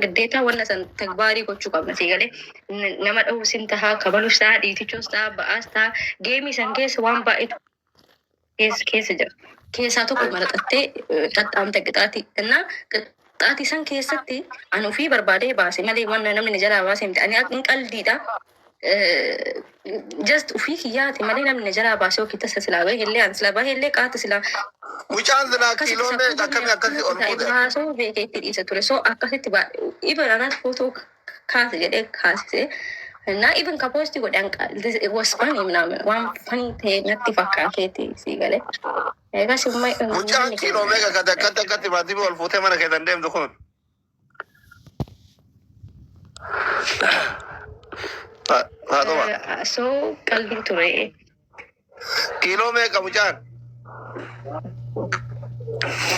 Giddeetaa wanna san tagbaarii gochuu qabna sii galee nama dhahuus hin tahaa, kabaluus tahaa, dhiitichoos tahaa, ba'aas tahaa, geemii san keessa waan baay'eetu keessa keessa jira. Keessaa tokko maraxattee qaxxaamta qixaatii. Innaa qixaatii san keessatti ani ofii barbaadee baase malee wanna namni na jalaa baase miti. Ani hin qaldiidha. Just ufii kiyyaati malee namni na jalaa baasee yookiin tasa silaa bahe illee ani silaa bahe illee qaata silaa Mucaan silaa akkasitti kiiloo saffuu meeqa barnee akkamii akkasii ol akkanatti taa'e fuute? haasoo beekee itti dhiisa ture. So akkasitti even anas footoo kaase jedhee kaasise. እና even ka posti godhe it was funny ምናምን waan funny ta'e natti fakkaateeti sii galee. Eegas Mucaan uummanni kiiloo keenya meeqa kate akkatti akkatti timaatimii ol fuutee mana keessan deemtu kun? Faatuma. So qalbii ture. Kiiloo meeqa mucaan?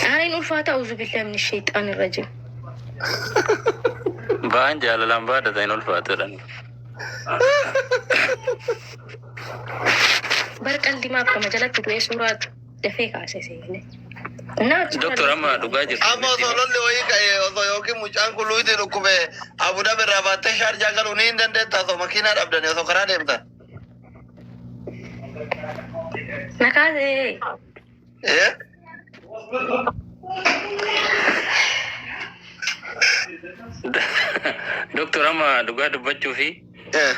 Aariin ulfaata auzu billahi min shayxaan irra jiru. Ba'aan jaalalaan baadhata hin ulfaatu jedhan. Bar qalbii maaf kama jalatti du'ee suuraa dafee kaase seene. Doktor amma dhugaa jirtu Amma nutti osoo himi. lolli wayii ka'e osoo yookiin mucaan kun luuyitii dhukkube Abu Dhabi irraa baattee Shaarjaa galuu ni hin dandeetta osoo makiinaa dhabdanii osoo karaa deemtan. Na kaase. Eh? Doktor amma dhugaa dubbachuu fi Eh.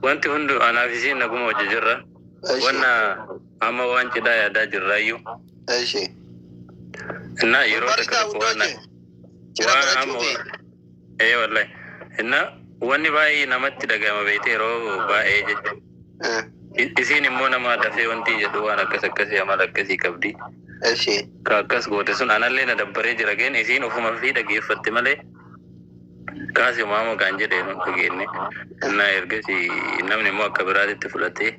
wanti hundu anaaf isiin naguma hojii jirra. Eshi. Wanna amma waan cidhaa yaadaa jirraayyuu. Eshi. Innaa yeroo Barbaadi takka taa tokko waan hundooche. Cidha waan amma godhachuufi. ee wallahi. Innaa wanni baay'ee namatti dhaga'ama beekte yeroo baay'ee jechuudha. Eh. Isiin immoo nama dafee wanti jedhu waan akkas akkasii amala akkasii qabdi. Eshi. Ka akkas goote sun anallee na dabbaree jira geen isiin ofuma fi dhageeffatte malee kaasi umaama kan jedhe hin dhageenye. Innaa ergasii namni immoo akka biraatitti fudhatee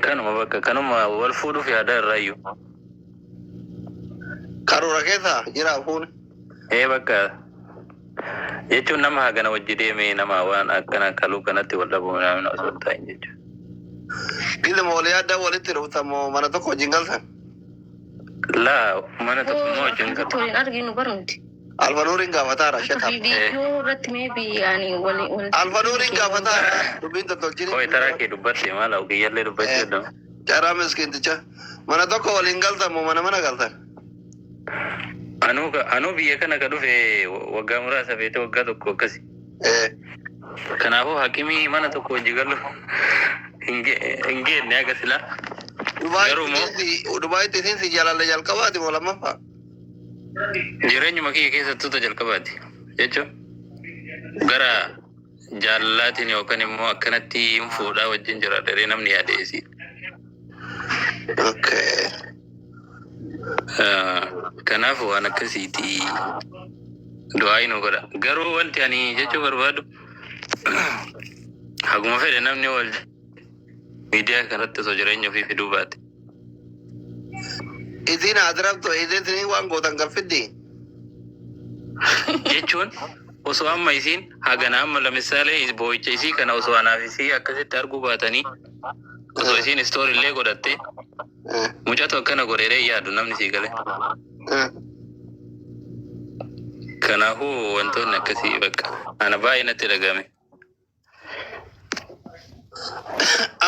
kanuma bakka kanuma wal fuudhuuf yaadaa irraayyuu. Karoora keessa jira fuun. Ee bakka jechuun nama hagana wajji deemee nama waan akkana kaluu kanatti wal dhabuu namni osoo hin ta'in jechuudha. Gizima wal yaaddaa walitti dhuftan moo mana tokko wajjin galtan? Laa mana tokko immoo wajjin Akkasitti galu. waliin arginu barnuti. Alfanuuriin gaafataara Akka shut up. viidiyoo irratti maybe ani wali wal Alfanuuriin gaafataara dubbiin tottolchini. Koi taraa kee dubbatte maal kiyyallee dubbachuu danda'u. Carraa miskiinticha. Mana tokko waliin galtan moo mana mana galtan? Anuu anuu biyya kana ka dhufe waggaa muraasa feete waggaa tokko akkasi. Eh. Kanaafuu hakimii mana tokko wajji galu hin geenne haga silaa. Garuu immoo Dubaayitti isiin si jaalala jalqabaati moo lammaffaa? Jireenyuma kiyya keessattuu ta jalqabaati jechuun gara jaalalaatiin yookaan immoo akkanatti hin fuudhaa wajjin jira dheree namni yaade isii. Okay. Kanaaf waan akkasiiti du'aa nu godha. Garuu wanti ani jechuu barbaadu haguma fedhe namni wal miidiyaa kanatti osoo jireenya ofii fiduu baate. Isiin asirratti isiin waan gootan kan fiddi. Jechuun osoo amma isiin hagana amma lamisaalee boo'icha isii kana osoo anaaf isii akkasitti arguu baatanii osoo isiin istoori illee godhatte mucatu akkana godheeree yaadu namni sii gale. Kanaafuu wantoonni akkasii bakka ana baay'ee natti dhagame.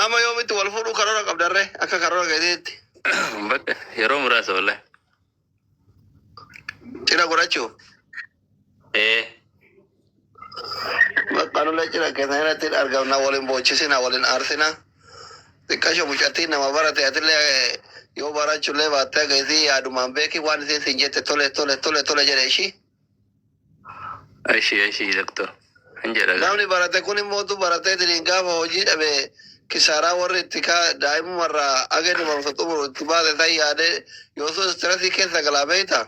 Amma yoomitti wal fuudhuu karoora qabdarree akka karoora keetiitti? Bakka yeroo muraasa wallahi. Cidha godhachuuf. Ee. Bakka nullee cidha keessan irratti argamna waliin boochisina waliin aarsina. Xiqqasho mucattiin nama barate atillee yoo barachuullee baattee akka isii yaadumaan beeki waan isiin siin jette tole tole tole tole jedhe ishii. Ishi ishi doktor. Hin jedha. Namni barate kun immoo baratee diriin gaafa hojii dhabe kisaaraa warri itti daa'imumarraa aga inni barumsa xumuru itti baase san yaadee yoo sun stressii keessa galaa beekta.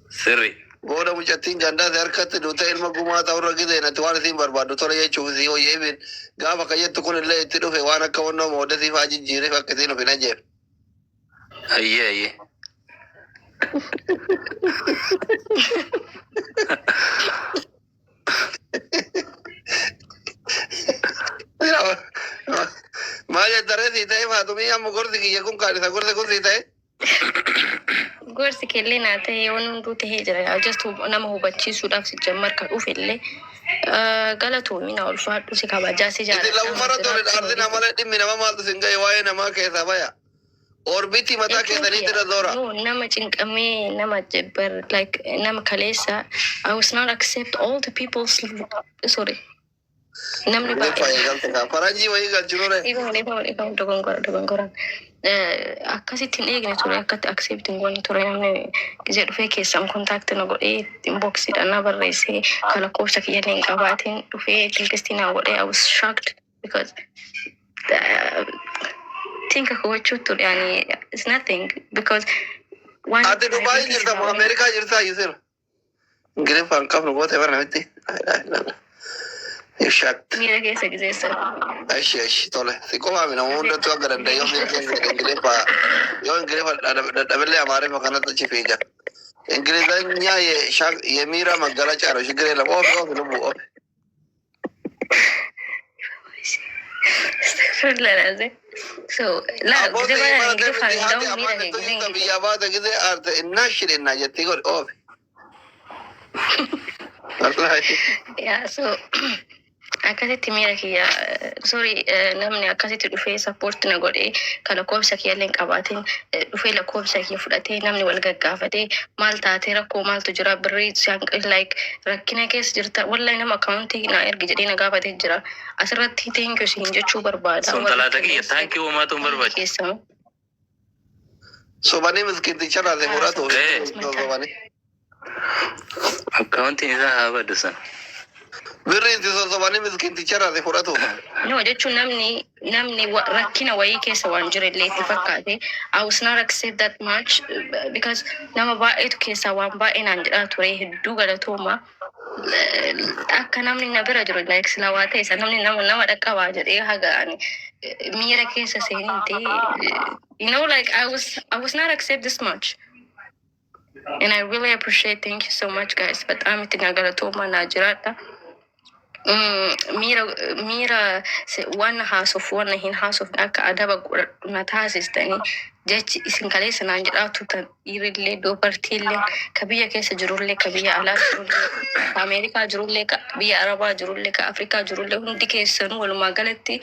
Sirri. Booda mucattiin gandaa si harkatti duutee ilma gumaa ta'urra gizeen ati waan isiin barbaaddu tole jechuuf si hooyyee gaafa akka jettu kun illee itti dhufe waan akka wannoo moodesii fa'aa jijjiireef akka isiin of hin ajjeef. Ayyee ayyee. Maal jettaree sii ta'e Faatumii amma gorsi kiyya kun kaan isa gorsi kun sii ta'e. Gorsi kellee naa ta'e, waan hunduu tahee jira. Just nama hubachiisuudhaaf si jammar ka dhufe illee galatoomi, na ulfaadhu, si kabajaa, si Isin jaalladha. lafumarratti waliin aarsinaa malee dhimmi nama maaltu sin ga'e? Waa'ee namaa keessaa baya. Orbitii mataa Jechuun keessaniitti kiyya irra zoora. No, nama cinqamee, nama bar like nama kaleessa I was not accept all the people's, sorry, namni Ingiliffa baay'ee eegalte kaa. Faranjii wayii galchinure. Dhiifama, dhiifama, dhiifama, dogongora, dogongoraan. Akkasitti hin eegne ture, akkatti accept hin goone ture. Namni gizee dhufee keessan contact na godhee, inboxiidhaan na barreessee, kan lakkoofsa kiyyallee hin qabaatin dhufee textii na godhee, I was shocked because think akka gochuu ture yani it's nothing because waan Ati Dubaayii private jirta moo silaa Ameerikaa jirtaa Yusir? Ingiliffaan hin qabnu goote bara namitti. You shocked. Miira keessa gizeessa. Eshi eshi, tole. Si qofaami, nama hundattuu akka danda'e yoo miirri Ingiliffa, yoo Ingiliffa dadhabillee Amaariffa kanatti achi fiiga. እንግሊዘኛ የሚራ መገለጫ ነው። ችግር የለም። ኦፍ ኦፍ ልቡ ኦፍ። Astaghfirullah. So, la Abboota gizee bara baratee Ingiliffaan miti haati hin miira afaan kee jirta biyyaa baate gizee aarte innaa shidhinnaa jetti godhi oofi. Wallaahi. Yeah, so akkasitti miira kiyya, sorry, namni akkasitti dhufee support na godhee, kan lakkoofsa kiyya illee hin qabaatin dhufee lakkoofsa kiyya fudhatee, namni wal gaggaafatee, maal taatee, rakkoo maaltu jira, birrii like rakkina keessa jirta, wallahi nama akkaawuntii na ergi jedhee na gaafatee jira. Asirratti thank you isin jechuu barbaada. Sun warra talaata kiyya kaleessa thank you homaatu hin hundi barbaachisu. keessanuu. Sobanii miskiinticha laate fudhatu. Sobanii. Akkaawuntiin isaa haa baddu sana. Birri itti sossobanii miskiinticha laate fudhatu. No, jechuun namni rakkina wayii keessa waan jiru illee itti fakkaate. I was not accept that much because nama baay'eetu keessaa waan baay'ee naan jedhaa ture. Hedduu galatooma. Akka namni na bira jiru like sila waa ta'e isa namni nama dhaqqabaa jedhee haga ani miira keessa seeninte, like I was not accept this much and I really appreciate. Thank you so much, guys. በጣም itti na galatooma, naa jiraadha. Miira waan haasoof waan hin haasofne akka adaba godhadhu na taasistanii. Jechi isin kaleessa naan jedhaa turtan, dhiirillee dubartiillee, ka biyya keessa jirullee, ka biyya alaa jirullee, ka Ameerikaa jirullee, ka biyya Arabaa jirullee, ka Afrikaa jirullee, hundi keessanuu walumaa galatti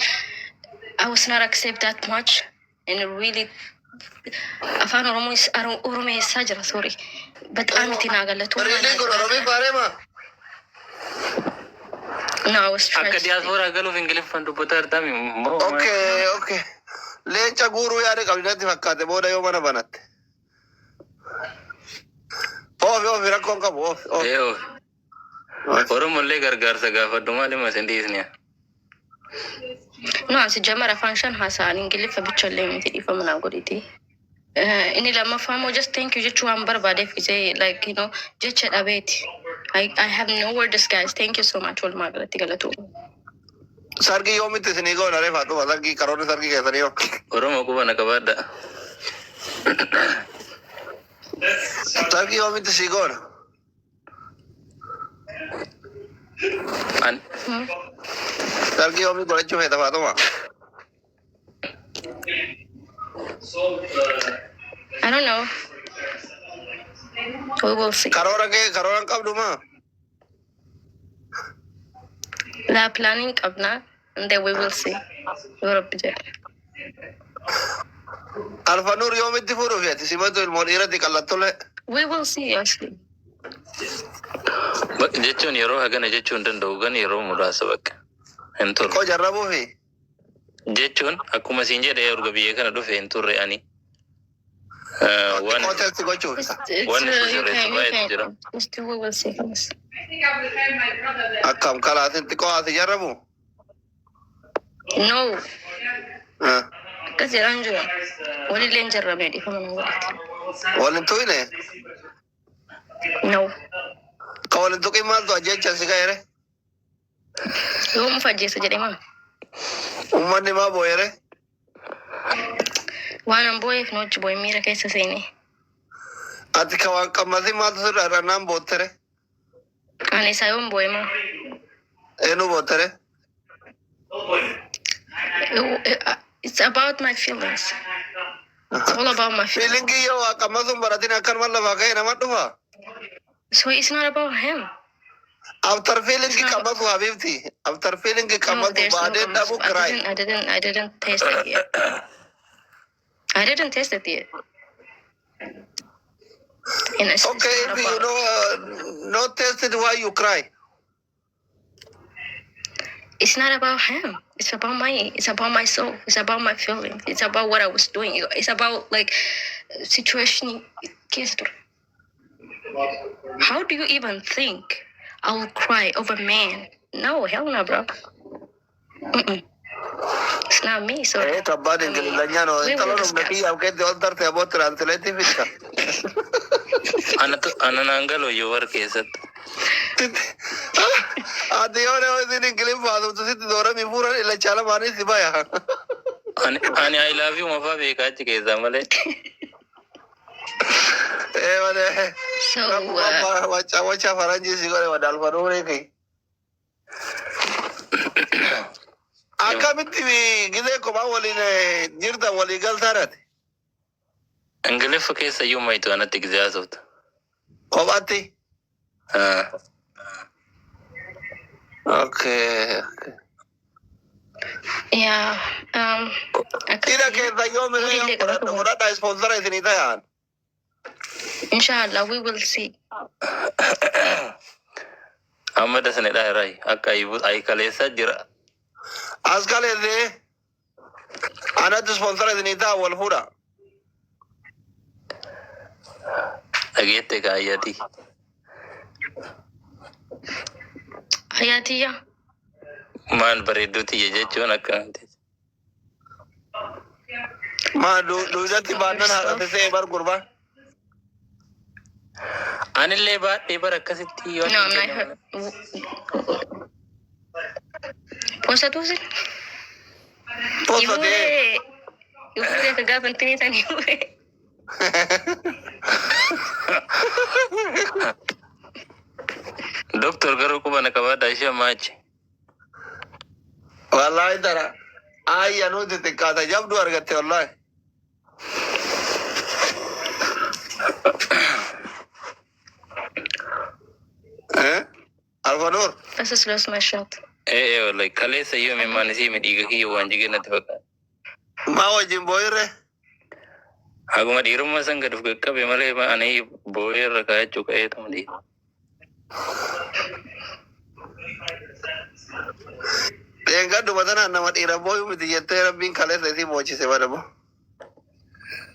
I was not accept that much and really afaan Oromoo Oromeessaa jira, sorry, በጣም itti naa galatooma, Riiliin naa kun jiraadha. Oromii faareema. No, I was Akka trying to speak. diyaaspooraa galuuf Ingiliffaan dubbataa jirtami moo? Okay. Leenca guuruu yaada qabdi natti fakkaate booda yoo mana banatte. Oofi oofi, rakkoon qabu, oofi oofi. Ee, oofi. Oromollee gargaarsa gaafadhu, maali mas hin dhiisne. No, asi jamara afaan shan haasa'an, Ingiliffa bichallee miti, dhiifama naa godhiti. Inni lammaffaa immoo just thank you jechuu waan barbaadeef gisee like jecha dhabeeti. I have no words, guys. Thank you so much, walumaa galatti galatooma. Sargii yoomitti isinii goona reefaa dhufa sargii, karoorri sargii keessanii yoo. Oromoo quba na qabaadha. Sargii yoomitti sii goona? An Sargii yoomii godhachuu feeta, Faatuma? I don't know. We will see. Karoora kee, karoora hin qabdu maa? La planning qabna and then we will see. Yoo Rabbi jedhe. Alfa Nuur yoomitti fuudhuu feeti? Simatu ilmoo dhiiratti qallattolee. We will see, actually. Jechuun yeroo hagana jechuu hin danda'u, gan yeroo muraasa bakka hin turre. Xiqqoo jarrabuufi. Jechuun akkuma siin jedhe, erga biyya kana dhufe hin turre ani. Waan Xiqqoo teesti gochuuf. It's Waan you sirreessu can you baay'eetu can jira. Just we will see. Yes. Akkam kalaasin xiqqoo haati jarrabu? No. Akkas jedhaan jira. Walillee hin jarrabne, dhiifama naa godhate. Waliin tuyne? No. Ka waliin tuqin maaltu ajjecha si ga'eere? Yoom of ajjeesa jedhee maa? Uummanni maa boo'eere? Waan an boo'eef nu wajji boo'e, miira keessa seenee. Ati ka waan qammasin maaltu sirraa irrannaan boottere? Ani isaa yoom boo'e maa? Eenyu boottere? It's about my feelings. It's all about my feeling. Feeling yoo waa qammasuun baratin akkanuma lafaa ka'e nama dhufa. So it's not about him. After feeling It's not. Qammasu habibti. After feeling No, qammasu there's no baadeen dhabu qammasu. I cry. didn't taste it yet. I didn't taste it yet. And it's Okay, not if you about know not tested, why you cry? It's not about him. It's about my soul. It's about my feelings. It's about what I was doing. It's about, like, situation keessa ture. How do you even think I will cry over man? No, hell no, bro. It's not me. So Eh, kabbaan I mean, Ingilizanya no. we will Intala dhumne discuss. kiyyaaf keetti ol tarte aboo translate fitta. Anatu ana naan galu iyyuu war keessatti. Ati yoo nama isin Ingiliffaa sitti dooramii fuuran ilachaa lamaanii si baya. Ani "I love you" mafaa beekaa achi keessaa malee. Eh, malee. So Wacha wacha faranjii si godhe wadaalfanuuree kee. Akkamitti gizee kophaa waliin jirtan walii galtaadhaati? Ingiliffa keessa iyyuu mayitu anatti gizee haasofta. Kophaatti? Ah. Okay. Yeah. Ida Akkasii keessa yoo Muudillee qabatu. fudhadha sponsor isinii ta'an. Inshallah, we will see. Amma dasnedha irraa akka ayi kaleessaa jira. As kaleessee anatti sponsor isinii ta'a wal fuudha. Dhageette kaayyatii. Hayatiyya. Maal bareedduu tiyya jechuun akkanatti. Maa duudatti baannan haadhate se'ee bar gurbaa. Anillee baadhee bara akkasitti yoo No, I'm not her. Posta tuusi? Posta ta'ee. Ifuuree. Ifuuree akka gaafa intini tan ifuuree. Doktor garuu quba na qabaadha ishee ammaa achi. Wallaahi tara. Ayya nuti xiqqaata jabduu argatte wallaahi. Eh? Alfa Nuur. I just lost my shot. Ee wallahi kaleessa iyyuu mimmaan isii midhiiga kiyya waan jigee natti fakkaata. Maa wajjin boo'irre? Haguma dhiirummaa san gad of qaqqabe malee ani boo'ee irra kaayachuu ka'eetuma dhiira. Dheengadduma tanaan nama dhiira boo'uu miti jettee rabbiin kaleessa isii boochise badamu.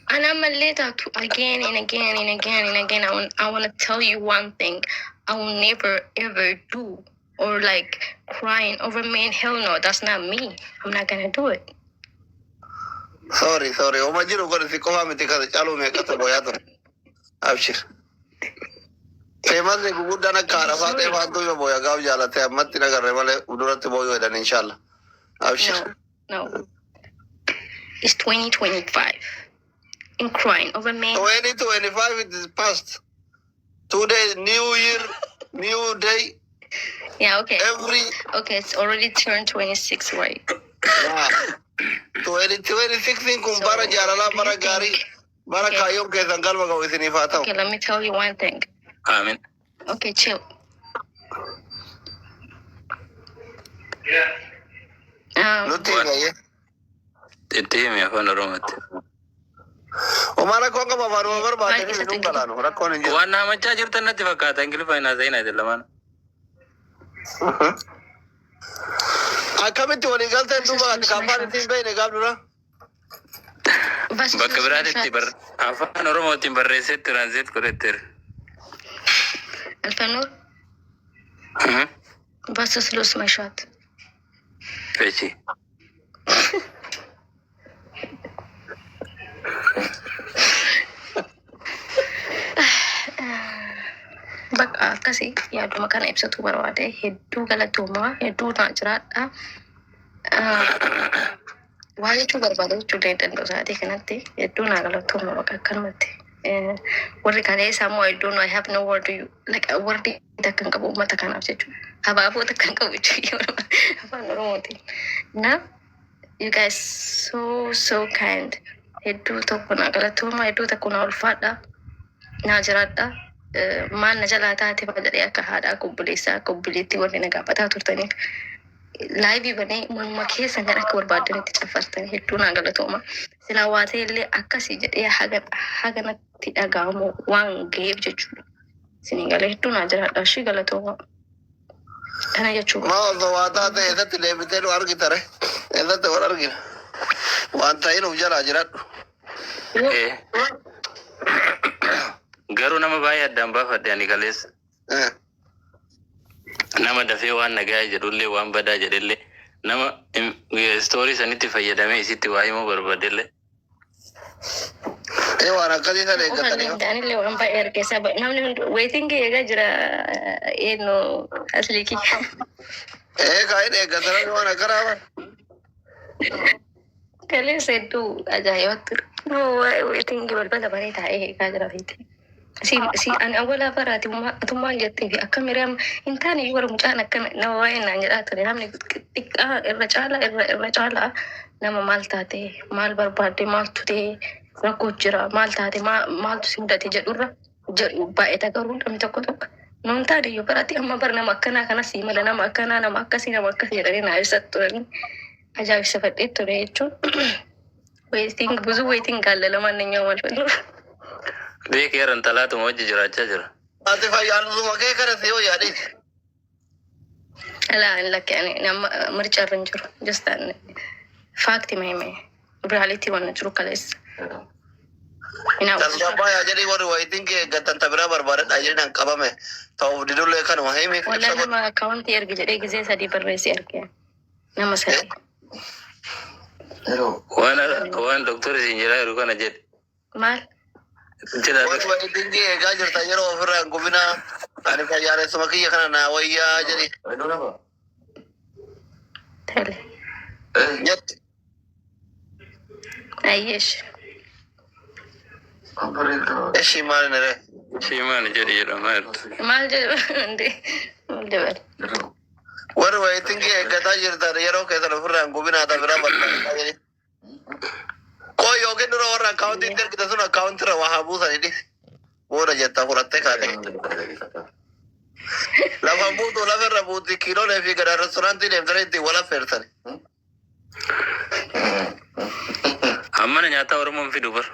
And I'm a letter to again and again and again and again. I want to tell you one thing. I will never ever do or, like, crying over men. Hell no, that's not me. I'm not gonna do it. Sorry, sorry. Oma jiru godhe si qofaa miti kan caaluu meeqatu booyaa ture. Abshir. Feemasni gurguddaan akka haadha Sorry. Faaxee faantuu yoo booya gaaf jaalatte ammatti nagarre malee duratti booyuu jedhan inshallah. Abshir. No, no. It's 2025. And crying over men. 2025, it is past. Today new year, new day, Yeah, okay. every Okay, it's already turned 26, right? Yeah. 2026 kun So, bara jaalalaa do bara you gaarii think? bara Okay. kaayyoon keessan galma ga'u isiniif haa ta'u. Okay, let me tell you one thing. Aamin. Okay, chill. Nutti himayyee. Itti himi afaan Oromootti. Homaa rakkoon qaba afaanuma barbaadanii Maal nuun isatti galaanu rakkoon hin jiru. Waan naamachaa jirtan natti fakkaata Ingiliffaa hin haasa'in ati lamaan. Akkamitti walii galteen duuba ati kaampaan ittiin beekne gaaf dura? Bakka biraatitti bar afaan Oromootiin barreessee translate godhetteera. Alfanur, Bastos lost my shot. Echi. Bakka akkasii yaaduma kana ibsatu barbaade. Hedduu galatoomaa, hedduu naa jiraadha. Waa jechuu barbaade jechuu illee hin danda'u sa'aatii kanatti. Hedduu naa galatoomaa bakka akkanumatti. Warri kaleessa immoo I don't know, I have no word to you, like, word takka hin qabu uummata kanaaf jechuudha. Habaaboo takka hin qabu jechuudha afaan Oromootiin. Na you guys so so kind. Hedduu tokko naa galatooma, hedduu tokko naa ulfaadha, naa jiraadha. Maal na jalaa taate fa'aa jedhee akka haadhaa, akka obboleessaa, akka obboleettii wanni na gaafataa turtaniif live banee manuma keessan kan akka barbaadanitti caffartanii hedduu naa galatooma. Silaa waa ta'e illee akkasii jedhee haganatti dhaga'amu waan ga'eef jechuudha. Isinii galee, hedduu naa jiraadha. Ishii galatooma. Kana jechuu Maa osoo waa taate eessatti deebitee nu argitare? Eessatti wal argina? Waan ta'in uf jalaa jiradhu. Garuu nama baay'ee addaan baafadhe ani kaleessa. Nama dafee waan nagaa jedhullee, waan badaa jedhellee, nama story sanitti fayyadamee isitti waa himuu barbaadellee. Ee, waan akkasii sana eeggatanii. Anillee waan baay'ee argeessa. Namni hundi waiting eegaa jira, eenyu asliikii. Ee, kaa'in eeggatanii waan akkanaa bara. Kaleessa hedduu ajaa'ibatti ture. Waiting balbala baree taa'ee eegaa jira beekte. Si ani awwalaa baraati atummaan jettee fi akka miriyaam hin taane iyyuu warra mucaan akkana nama baay'ee naan jedhaa ture. Namni xiqqaa irra caalaa irra caalaa nama maal taate, maal barbaadde, maaltu ta'e, rakkoo jira, maal taate, maaltu si mudate jedhurra jedhu baay'ata. Garuu namni tokko tokko nuun taane iyyuu baraati amma bara nama akkanaa kanas si mala, nama akkanaa, nama akkasii, nama akkasii jedhanii naa ibsat turanii ajaa'ibsiifadhee ture jechuun waiting ብዙ waiting አለ። ለማንኛውም አልፈልግም። Beekee rantalaatuma wajji jiraachaa jira. Ati fayyaaluma kee kana si yoo yaadis. Alaa lakki, ani nama mirca irra hin jiru. Just an fact hime, reality waan jiru kaleessa. Tasgabbaa yaa jedhii, warri wayitiin kee eeggatan ta biraa barbaadadha jedhii nan qabame. Ta'uuf didullee kanuma himi. Walaa nama account ergi jedhee gizee sadii barreessee erge. Nama sadii. Waan doktorri siin jedhaa jiru kana jedhe. Maal? Jedha. Warri wayitiin kee eegaa jirta yeroo ofirraa hin gubinaa. Ani fayyaalessuma kiyya kana naa wayyaa jedhi. Tole. Jetti. Ayyeesh. Eshi maali nere? Ishii maali jedhi jedhamaa jirtu. Maal jedhu? Maal jedhu? Warri wayitiin kee eeggataa jirtan yeroo keessan ofirraa hin gubinaa, ta biraa barbaadadha jedhi. Koo yookiin dura warra account itti ergite sun account irra waa haa buusanii dhisi. Booda jettaa fudhattee kaate. Lafa buutu, lafa irra buuti, kiiloolee fi gara restaurant deemtanii ittiin wal affeertani. Ammana nyaataa Oromoon fidu bar.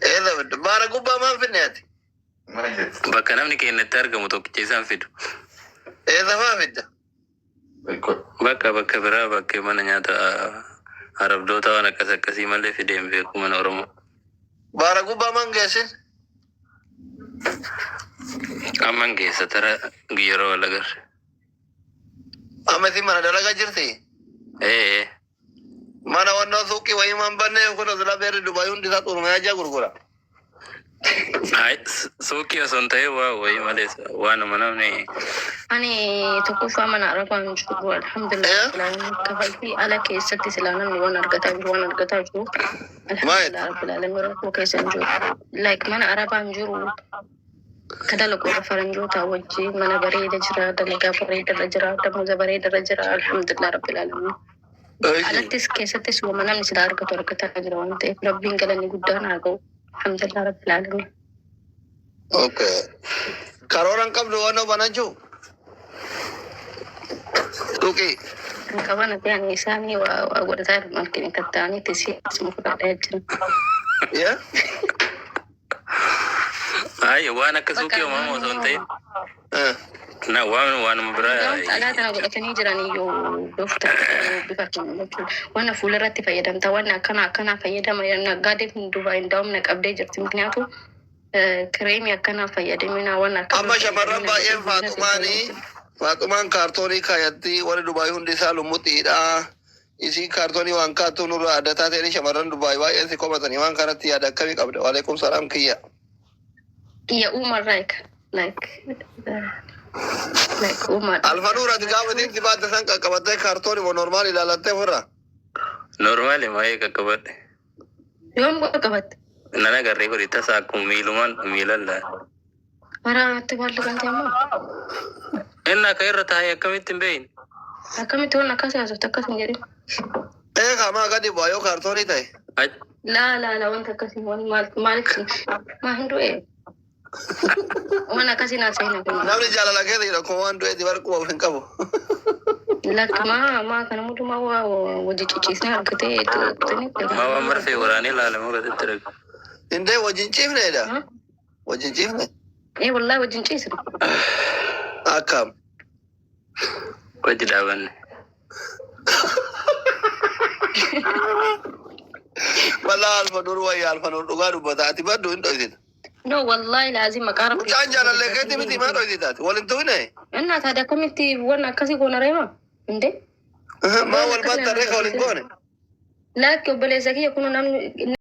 Eessa fiddu? Baara gubbaa maal finne ati? Bakka namni keenyatti argamu tokkicha isaan fidu. Eessa faa fidda? Bakka biraa, bakka mana nyaata arabdoota waan akkas akkasii malee fidee hin beeku mana Oromoo. Baara gubbaa maan geessin? Amman geessa tara yeroo wal agarre. Amma isin mana dalagaa jirti? Ee. Mana wannoo suuqii wayii maan bannee kun osoo beerri Dubaay hundi isaa xurumayaa jaa gurgura. Ay, suuqii osoo hin ta'in waa wayii malee waanuma namni Ani tokkoffaa mana arabaa hin jiru. Alhamdulillah. Kafaltii ala keessatti silaa namni waan argataa jiru, waan argataa jiru. Alhamdulillah rabbil alamin, rakkoo keessa hin jiru. Like mana arabaa hin jiru. Ka dalagu irra faranjoota wajji mana bareeda jira, dalagaa bareeda irra jira, damuuza bareeda irra jira. Alhamdulillah rabbil alamin. Alattis keessattis wama namni silaa argatu argataa jira waan ta'eef rabbiin galanni guddaan haa ga'u. Alhamdulillah rabbil alamin. Okay. Karoora hin qabdu waan banachuu? Suuqii. Kan qaban ati ani isaanii waa godhataa jiru malkini katta'anitti si asuma fudhadhaa jira. Yeah? Ay, waan akka suuqii uumamu osoo hin ta'in na waanuma biraa. Xalaa kana godhatanii jiran iyyuu doofta bifa kana jechuudha. Wanna fuula irratti fayyadamta, wanna akkana akkanaa fayyadama, naggaadee duuba hin na qabdee jirti. Miknyaatu kireemii akkanaa fayyadamina, wanna akkanaa Amma shamarran fayyadamina baay'een jedhee Faaxumaanii Faaxumaan kaartoonii kaayatti, warri Dubaay hundi isaa lummuxiidha. Isiin kaartoonii waan kaattuu nurraa adda taateen shamarran Dubaay baay'een si komatanii waan kanatti yaada akkamii qabda? Waalaikum salaam kiyya. Kiyya uumaa like uumaadha. Alfanuur, ati gaafa isiin si baatte san qaqqabattee kaartoonii moo normal ilaalattee ofirraa? Normal maayee qaqqabadhe. Yoom qabatte? Nan agarree godhi tasa akkuma miilumaan miilan laa. Waraanatti baalli kan ta'e immoo Inni akka irra taa'ee akkamitti hin beekne? Akkamitti waan akkas haasofte akkas hin jedhin. Ee, kaamaa gadi bu'aa yoo kaartoonii ta'e. Laa laa laa, wanta akkasii waan maal maaliif maa hin du'e? Waan akkasii naa seenaa kun. Namni jaalala keessa jira akkuma waan du'eeti bar quba of hin qabu. Lakki, maa maa kana mudumaa waa wajji cicciisnee argatee tuqxanii. Maa waan marfee waraanee ilaalamu irratti raga. Indee wajjin ciifneedha. Wajjin ciifne. Ee, wallahi wajjin ciisne. Akkam. Wajji dhaabanne. Walaa Alfa Nur, wayya Alfa Nur dhugaa dubbata, ati baddu hin dhoysita. No, wallahi laazim, maqaa Rabbii. Mucaan jaalallee keetti miti, maa dhoysitaati? Waliin tuqne. Innaa taate akkamitti waan akkasii goona reema? Indee? Maa wal baattarree ka waliin goone? Lakki, obboleessa kiyya kun namni